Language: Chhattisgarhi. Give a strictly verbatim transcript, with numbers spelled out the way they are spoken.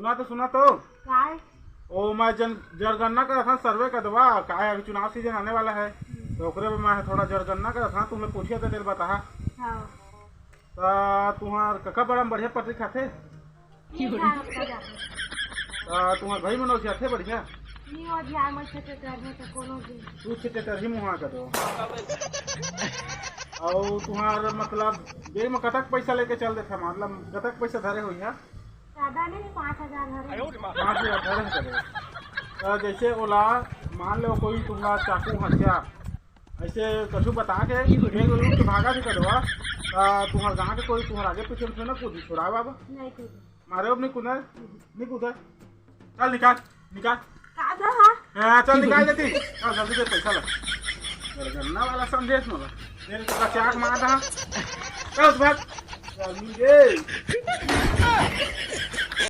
सुना तो, सुना तो। काय? ओ, मैं जन-, जनगणना करत हँव, सर्वे कर देवा, काय अभी चुनाव सीजन आने वाला है, तो ओकरे में मैं थोड़ा जनगणना करत हँव, तुमने पूछिया तो तेल बताहा। हाँ। त तुहार कका बड़ा बढ़िया पटरी खाथे? ये का रखा जाता है? त तुहार भाई मनोज आथे बढ़िया? नहीं, वो ध्यान में छेटे टहरी तो कोनो भी। तू छेटे टहरी मुहा कर दो। और तुहार मतलब जेब में कतक पैसा लेके चल देथे, मतलब कतक पैसा धरे हुई है? ज्यादा नहीं, पाँच हजार धरे। पाँच हजार धरे करे। तो जैसे ओला मान लो कोई तुमला चाकू हथिया ऐसे कछु बता के बेग लूट के भागा भी कर देवा, तो तुम्हारे गाँव के कोई तुम्हारे आगे पीछे में ना कूदी, छुड़ा बाबा। नहीं कूदी। मारे अब नहीं कूदा, नहीं कूदा। चल निकाल, निकाल। का था? हाँ, चल निकाल देती। चल जल्दी दे पैसा ला। जनगणना वाला समझे मोला। तेरे को चाक मार रहा। चल उठ भाग। चल, मिल गए।